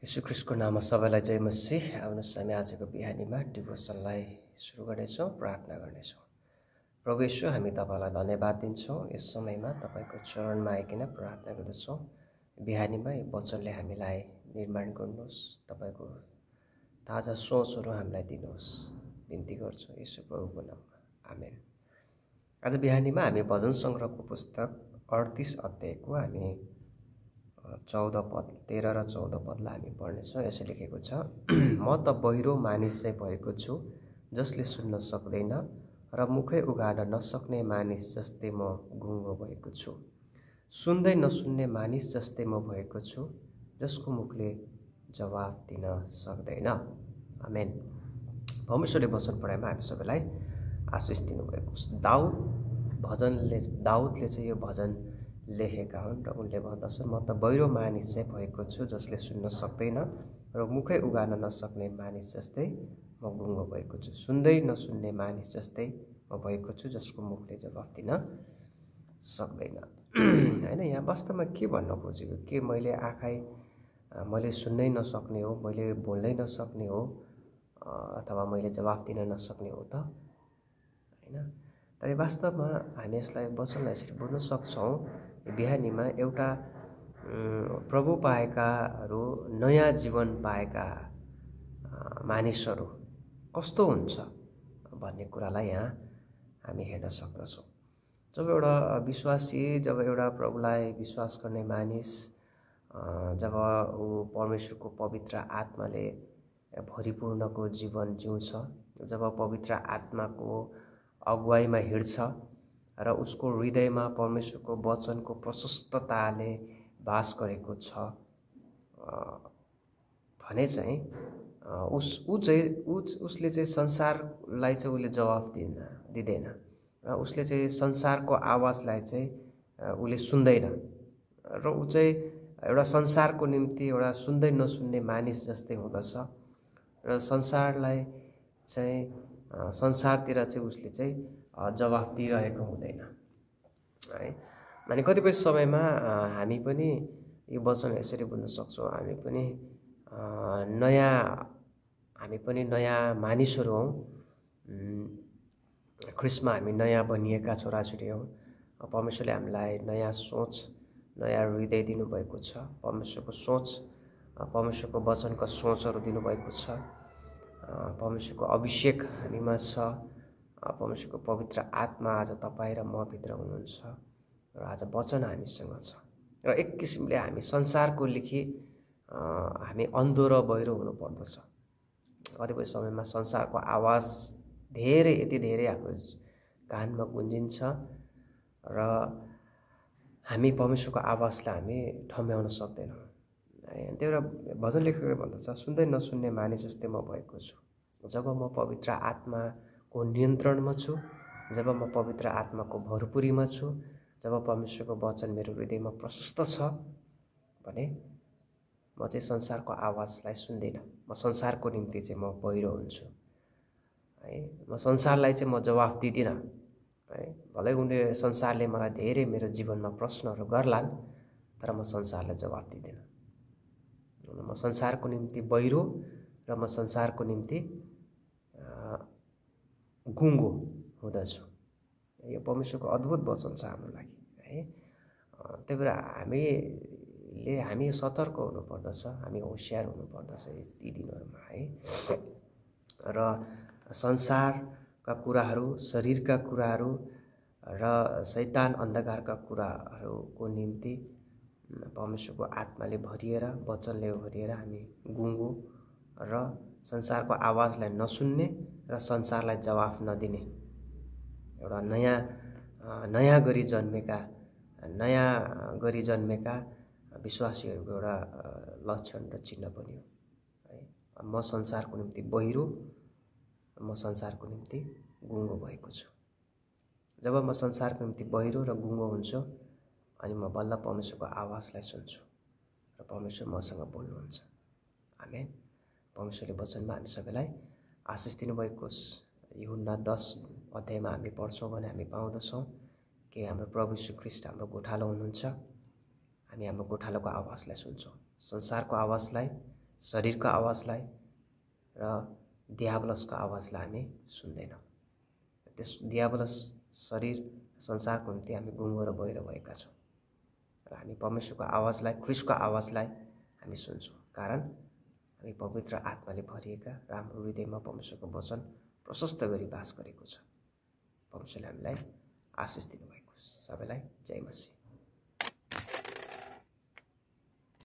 यीशु ख्रीष्टको नाममा सबैलाई जय मसीह। आउनुहोस् हामी आजको बिहानीमा डिभोसनलाई सुरु गर्नेछौँ, प्रार्थना गर्नेछौँ। प्रभु यीशु, हामी तपाईलाई धन्यवाद दिन्छौँ। यस समयमा तपाईको चरणमा आइकन प्रार्थना गर्दछौँ। बिहानीमा यो वचनले हामीलाई निर्माण गर्नुहोस्, तपाईको ताजा सोचहरू हामीलाई दिनुहोस्, बिन्ती गर्छौँ यीशु प्रभुको नाममा, आमेन। आज बिहानीमा हामी भजन सङ्ग्रहको पुस्तक 38 अध्यायको हामी 14 पद 13 र 14 पदलाई हामी पढ्नेछौँ। यसो लेखेको छ, म त बहिरो मानिस चाहिँ भएको छु, जसले सुन्न सक्दैन, र मुखै उघार्न नसक्ने मानिस जस्तै म गुङ्गो भएको छु। सुन्दै नसुन्ने मानिस जस्तै म भएको छु, जसको मुखले जवाफ दिन सक्दैन। आमेन। परमेश्वरले वचन पढाइमा हामी सबैलाई आशिष दिनुभएको छ। दाउदले चाहिँ यो भजन लेखेका हुन् र उनले भन्दछन्, म त बहिरो मानिस चाहिँ भएको छु, जसले सुन्न सक्दैन, र मुखै उघार्न नसक्ने मानिस जस्तै म गुङ्गो भएको छु। सुन्दै नसुन्ने मानिस जस्तै म भएको छु, जसको मुखले जवाफ दिन सक्दैन। होइन, यहाँ वास्तवमा के भन्न खोजेको, के मैले सुन्नै नसक्ने हो, मैले बोल्नै नसक्ने हो, अथवा मैले जवाफ दिन नसक्ने हो त? होइन, तर वास्तवमा हामी यसलाई वचनलाई यसरी बुझ्न सक्छौँ। बिहानीमा एउटा प्रभु पाएकाहरू, नयाँ जीवन पाएका मानिसहरू कस्तो हुन्छ भन्ने कुरालाई यहाँ हामी हेर्न सक्दछौँ। जब एउटा विश्वासी, जब एउटा प्रभुलाई विश्वास गर्ने मानिस, जब ऊ परमेश्वरको पवित्र आत्माले भरिपूर्णको जीवन जिउँछ, जब पवित्र आत्माको अगुवाईमा हिँड्छ र उसको हृदयमा परमेश्वरको वचनको प्रशस्तताले वास गरेको छ भने चाहिँ उसले चाहिँ संसारलाई चाहिँ उसले जवाफ दिँदैन र उसले चाहिँ संसारको आवाजलाई चाहिँ उसले सुन्दैन र ऊ चाहिँ एउटा संसारको निम्ति एउटा सुन्दै नसुन्ने मानिस जस्तै हुँदछ र संसारलाई चाहिँ संसारतिर चाहिँ उसले चाहिँ जवाफ दिइरहेको हुँदैन है। अनि कतिपय समयमा हामी पनि यो वचन यसरी बुझ्न सक्छौँ, हामी पनि नयाँ मानिसहरू हौँ। ख्रिस्टमा हामी नयाँ बनिएका छोराछोरी हौँ। परमेश्वरले हामीलाई नयाँ सोच, नयाँ हृदय दिनुभएको छ। परमेश्वरको सोच, परमेश्वरको वचनका सोचहरू दिनुभएको छ। परमेश्वरको अभिषेक हामीमा छ। परमेश्वरको पवित्र आत्मा आज तपाईँ र म भित्र हुनुहुन्छ र आज वचन हामीसँग छ। र एक किसिमले हामी संसारको लेखी हामी अन्धो र बहिरो हुनुपर्दछ। कतिपय समयमा संसारको आवाज यति धेरै हाम्रो कानमा गुन्जिन्छ र हामी परमेश्वरको आवाजलाई हामी ठम्याउन सक्दैनौँ। त्यो एउटा भजन लेखकले भन्दछ, सुन्दै नसुन्ने मानिस जस्तै म भएको छु। जब म पवित्र आत्माको नियन्त्रणमा छु, जब म पवित्र आत्माको भरपुरीमा छु, जब परमेश्वरको वचन मेरो हृदयमा प्रशस्त छ भने म चाहिँ संसारको आवाजलाई सुन्दिनँ। म संसारको निम्ति चाहिँ म बहिरो हुन्छु है। म संसारलाई चाहिँ म जवाफ दिँदिनँ है। भलै उनले संसारले मलाई धेरै मेरो जीवनमा प्रश्नहरू गर्लान्, तर म संसारलाई जवाफ दिँदिनँ। म संसारको निम्ति बहिरो र म संसारको निम्ति गुङ्गो हुँदछु। यो परमेश्वरको अद्भुत वचन छ हाम्रो लागि है। त्यही भएर हामी सतर्क हुनुपर्दछ, हामी होसियार हुनुपर्दछ यी दिनहरूमा है। र संसारका कुराहरू, शरीरका कुराहरू र शैतान अन्धकारका कुराहरूको निम्ति परमेश्वरको आत्माले भरिएर, वचनले भरिएर हामी गुङ्गो र संसारको आवाजलाई नसुन्ने र संसारलाई जवाफ नदिने एउटा नयाँ गरी जन्मेका विश्वासीहरूको एउटा लक्षण र चिन्ह पनि हो है। म संसारको निम्ति बहिरो, म संसारको निम्ति गुङ्गो भएको छु। जब म संसारको निम्ति बहिरो र गुङ्गो हुन्छु, अनि म बल्ल परमेश्वरको आवाजलाई सुन्छु र परमेश्वर मसँग बोल्नुहुन्छ। आमेन। परमेश्वरले वचनमा हामी सबैलाई आशिष दिनुभएको होस्। यूहन्ना 10 अध्यायमा हामी पढ्छौँ भने हामी पाउँदछौँ कि हाम्रो प्रभु यीशु ख्रीष्ट हाम्रो गोठालो हुनुहुन्छ। हामी हाम्रो गोठालोको आवाजलाई सुन्छौँ। संसारको आवाजलाई शरीरको आवाजलाई र दियाबलसको आवाजलाई हामी सुन्दैनौँ। त्यस दियाबलस शरीर संसारको निम्ति हामी गुङ्गो र बहिरो भएका छौँ र हामी परमेश्वरको आवाजलाई, ख्रिस्टको आवाजलाई हामी सुन्छौँ, कारण हामी पवित्र आत्माले भरिएका र हाम्रो हृदयमा परमेश्वरको वचन प्रशस्त गरी बास गरेको छ। परमेश्वरले हामीलाई आशिष दिनुभएको छ। सबैलाई जय मसीह।